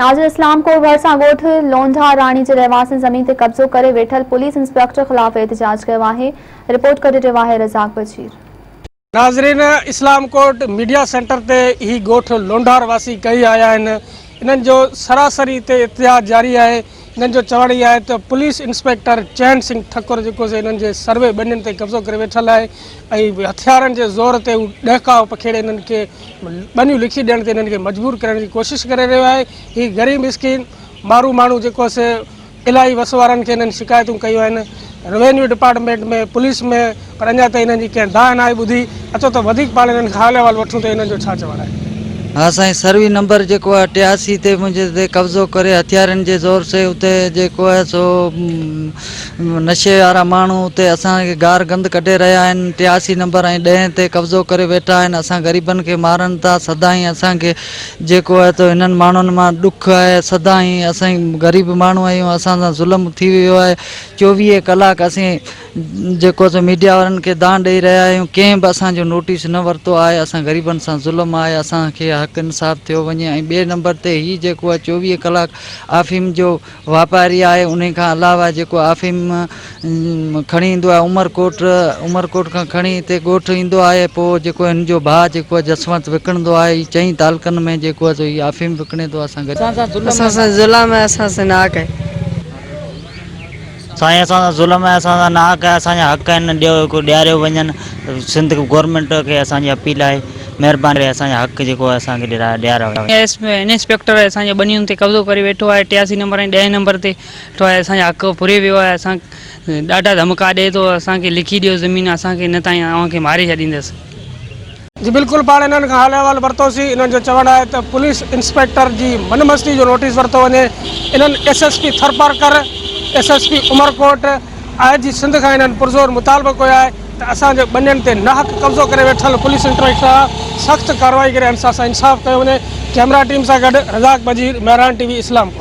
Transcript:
ناظر اسلام ڪوٽ ڀرسان ڳوٺ لونڍا راڻي جي رهواسين زمين تي قبضو ڪري ويٺل پوليس انسپيڪٽر خلاف احتجاج ڪيو آهي، رپورٽ ڪري رهيو آهي رزاق بجير. ناظرين اسلام ڪوٽ ميڊيا سينٽر تي هي ڳوٺ لونڍار واسي ڪهي آيا آهن انهن جو سراسري تي احتجاج جاري آهي انهن جو چوڻ هي آهي ته پوليس انسپيڪٽر چين سنگهه ٺڪر جيڪو سي انهن جي سروي ٻنين تي قبضو ڪري ويٺل آهي ۽ هٿيارن جي زور تي هو ڏهڪاء پکيڙي انهن کي ٻنيون لکي ڏيڻ تي انهن کي مجبور ڪرڻ جي ڪوشش ڪري رهيو آهي هي غريب مسڪين مارو ماڻهو جيڪو سي الاهي وس وارن کي انهن شڪايتون ڪيون آهن روينيو ڊپارٽمينٽ ۾ پوليس ۾ پر اڃا تائين انهن جي ڪنهن دانهن ناهي ٻڌي اچو ته وڌيڪ پاڻ انهن کان حال احوال وٺون ته انهن جو ڇا چوڻ آهي. ها سائين سروي نمبر جيڪو آهي 83 تي منهنجي تي قبضو ڪري هٿيارن جي زور سي اتي جيڪو آهي سو نشي وارا ماڻهو اتي اسان کي گار گند ڪڍي رهيا آهن 83 نمبر ۽ ڏهين تي قبضو ڪري ويٺا آهن اسان غريبن کي مارن ٿا سدائين اسان کي جيڪو آهي تو هنن ماڻهن مان ڏک آهي سدائين اسين غريب ماڻهو آهيون اسان سان ظلم ٿي ويو آهي 24 ڪلاڪ اسين جيڪو سو ميڊيا وارن کي دانهن ڏئي رهيا آهيون ڪنهن به اسان جو نوٽيس نه ورتو آهي اسان غريبن سان ظلم آهي اسان کي حق انصاف ٿيو وڃي ۽ ٻئي نمبر تي هي جيڪو آهي 24 ڪلاڪ آفيم جو واپاري آهي انهي کان علاوه جيڪو آفيم کڻي ايندو آهي عمرڪوٽ عمرڪوٽ کان کڻي هتي ڳوٺ ايندو آهي پوء جيڪو هن جو ڀاء جيڪو آهي جسونت وڪڻندو آهي هي چئين تعلقن ۾ جيڪو آهي سو هي آفيم وڪڻي ٿو اسان غريب اسان سان ظلم آهي اسان سان ناحق آهي. سائين اسان سان ظلم آهي اسان سان ناحق آهي اسان جا حق آهن ڏيو ڏياريو وڃن سنڌ گورنمينٽ کي اسان جي اپيل آهي مهرباني ڪري اسان جا حق جيڪو آهي اسان کي ڏياريا وڃن. ايس انسپيڪٽر اسان جي ٻنين تي قبضو ڪري ويٺو آهي 83 نمبر ۽ ڏهين نمبر تي ويٺو آهي اسان جا حق ڦري ويو آهي اسان ڏاڍا ڌمڪا ڏئي ٿو اسان کي لکي ڏيو زمين اسان کي نه ته اوهان کي ماري ڇڏيندس. جي بلڪل پاڻ انهن کان حال احوال ورتوسين انهن جو چوڻ آهي ته پوليس انسپيڪٽر جي من مستي جو نوٽيس ورتو وڃي انهن S S P Tharparkar S S P Umerkot I G Sindh کان انهن پرزور مطالبو ڪيو آهي ته اسان جي ٻنين تي ناحق قبضو ڪري ويٺل پوليس انسپيڪٽر خلاف سخت ڪارروائي ڪري اسان سان انصاف ڪيو وڃي ڪئميرا ٽيم سان گڏ Razzaq Bajeer Mehran T V Islamkot.